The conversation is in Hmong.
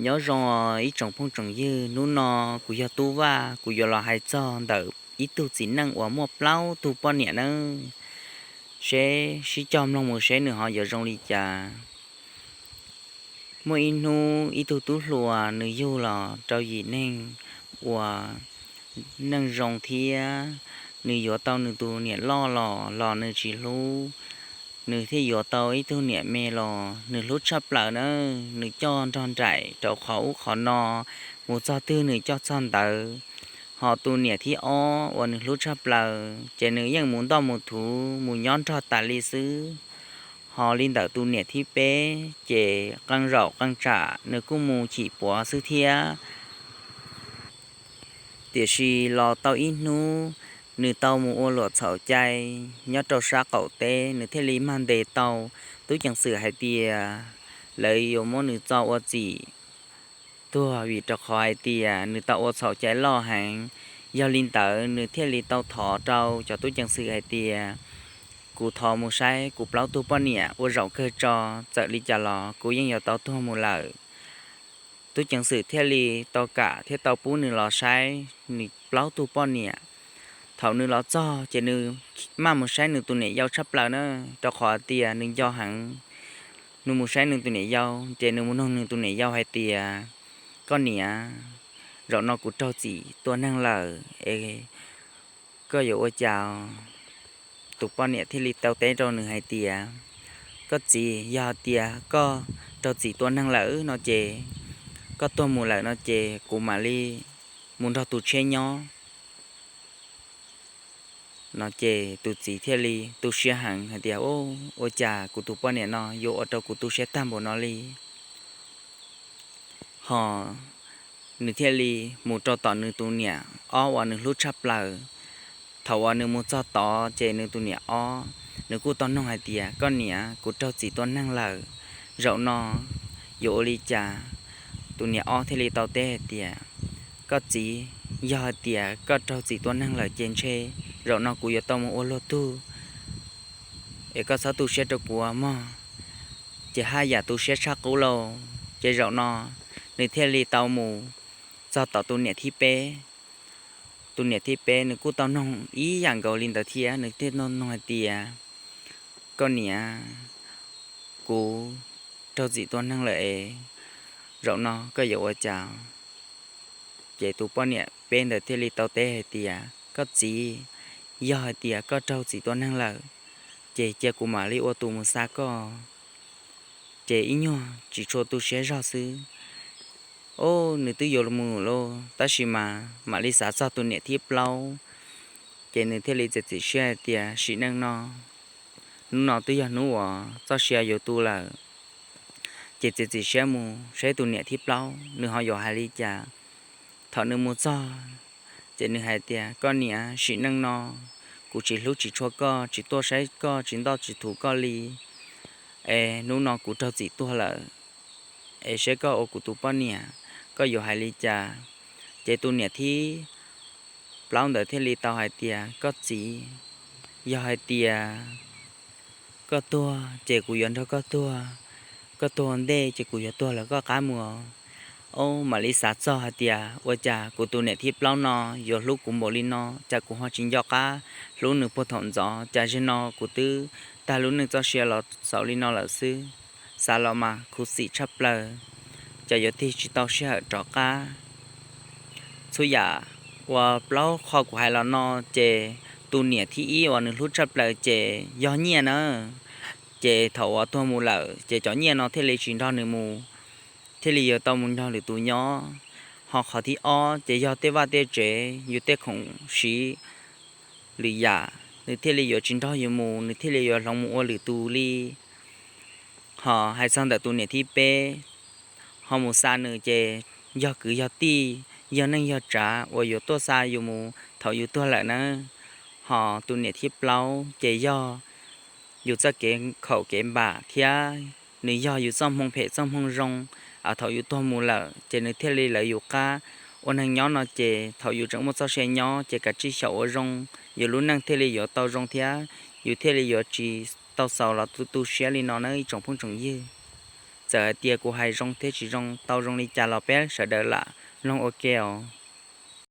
Nyob zoo ib tsoom phooj tsoom ywg, hnub no kuv yog Tub Vaj, kuv yuav los hais txog ntawm ib tug txiv neej uas muaj plaub tug poj niam nawb. Seb sib cog mloog mus seb nws ho yuav zoo li cas. Muaj ib hnub ib tug tub hluas nws yug los rau yim neeg uas neej zoo thiab, nws yuav tau nws tus niam loj los los nws tsis hlub, nws thiaj yuav tau ib tug niam me los nws hlub tshaj plaws na, nws coj nrog nraim rau qhov ub qhov no, mus txog twg nws coj txog ntawd. Ho tus niam thib ob uas nws hlub tshaj plaws ces nws yeej mus ntoj mus thuv mus nyob nrog tas li xwb. Ho li ntawm tus niam thib peb ces qee zaum qee tsam nws kuj mus chim puav xwb thiab. Tiam sis los tau ib hnub, nws tau mus ua luam txhaum cai nyob rau sab qaum teb, nws thiaj li mag ntes tau tub ceev xwm hais tias lawv yuav muab nws tso ua txim tuag vim rau qhov hais tias nws tau ua txhaum cai loj heev. Yog li ntawd nws thiaj li tau thov rau cov tub ceev xwm hais tias, kuv thov mus saib kuv plaub tug poj niam ua zaum kawg tso, txawm li cas los kuv yeej yuav tau tuag mus lawm. Tub ceev xwm thiaj li tau kam thiab tau pub nws los saib nws plaub tug poj niam. Thaum nws los txog ces nws maj mus saib nws tus niam yau tshaj plaws na, rau qhov tias nws nco heev. Nws mus saib nws tus niam yau ces nws mus nug nws tus niam yau hais tias, koj niam, zaum no kuv raug txim tua neeg lawm es koj yuav ua cas? Tus poj niam thiaj li tau teb rau nws hais tias, koj txiv, yog hais tias koj raug txim tua neeg lawm no ces, koj tuag mus lawm no ces kuv mam li mus nrog tus tshiab nyob no ces tus txiv thiaj li tu siab heev hais tias, ua cas kuv tus poj niam no yuav ua rau kuv tu siab tag npaum no li? Ho nws thiaj li mus rau tom nws tus niam ob uas nws hlub tshaj plaws. Thaum uas nws mus txog tod ces nws tus niam ob nws kuj tau noog hais tias, koj niam, kuv raug txim tua neeg lawm, zaum no yuav ua li cas? Tus niam ob thiaj li tau teb hais tias, koj txiv, yog hais tias koj raug txim tua neeg lawm ces ntshe zaum no kuv yuav tau mus ua luag tug, es koj txhob tu siab rau kuv mog. Ces haj yam tu siab tshaj qub lauj. Ces zaum no nws thiaj li tau mus txog tom tus niam thib peb. Tus niam thib peb nws kuj tau noog ib yam nkaus li ntawd thiab, nws thiaj noog hais tias, koj niam, kuv raug txim tua neeg lawm es zaum no koj yuav ua cas? Ces tus poj niam peb ntawd thiaj li tau teb hais tias, koj txiv, yog hais tias koj raug txim tua neeg lawm ces cia kuv mam li ua tus mus xa koj, ces ib nyuag tsis tshua tu siab zog xwb. Ob, nws twb yuav mus lawm tab sis mas mam li xav txog tus niam thib plaub, ces nws thiaj li txiav txim siab hais tias, sim neej no, hnub no twb yog hnub uas txoj sia yuav tu lawm, ces txiav txim siab mus saib tus niam thib plaub nws ho yuav hais li cas. Thaum nws mus txog ces nws hais tias, koj niam, sim neej no kuv tsis hlub tsis tshua koj, tsis tuaj saib koj, tsis ntoj tsis thuv koj li, es hnub no kuv raug txim tuag lawm, es saib koj ua kuv tus poj niam, koj yuav hais li cas? Ces tus niam thib plaub ntawd thiaj li tau hais tias, koj txiv, yog hais tias koj tuag ces kuv yuav nrog koj tuag, koj tuag ua ntej ces kuv yuav tuag lawv koj qab mus. Ob, mam li xav txog hais tias ua cas kuv tus niam thib plaub no yuav hlub kuv npaum li no, cas kuv ho tsis nco qab hlub nws puag thaum ntxov, cas zaum no kuv twb tag lub neej txoj sia los xaus li no lawm xwb. Xav los mas khuv xim tshaj plaws, cas yuav tig tsis tau sij hawm rov qab. Txhua yam uas plaub qho kuv hais los no ces tus niam thib ib uas nws hlub tshaj plaws ces yog nyiaj na. Ces thaum uas tuag mus lawm ces cov nyiaj no thiaj li tsis nrog nws mus, thiaj li yuav tau mus nrog lwm tus nyob. Ho qhov thib ob ces yog tej vaj tej tsev, yus tej khoom siv lwm yam, nws thiaj li yuav tsis nrog yus mus, nws thiaj li yuav hloov mus ua lwm tus li. Ho hais txog ntawm tus niam thib peb, ho mus xa nws ces yog kwv yog tij, yog neej yog tsav uas yuav tuaj xa yus mus thaum yus tuag lawm na. Ho tus niam thib plaub ces yog yus txoj kev khaum kev npam thiab nws yog yus txoj hmoo phem txoj hmoo zoo. Thaum yus tuag mus lawm ces nws thiaj li lawv yus qab ua neeg nyob no ces thaum yus tseem muaj txoj sia nyob ces kav tsij xyaum ua zoo, yus lub neej thiaj li yuav tau zoo thiab yus thiaj li yuav tsis tau xaus los tu tu siab li no na ib tsoom phooj tsoom ywg. txawm hais tias kuv hais zoo thiab tsis zoo tau zoo li cas los peb sawv daws lam mloog ua ke os.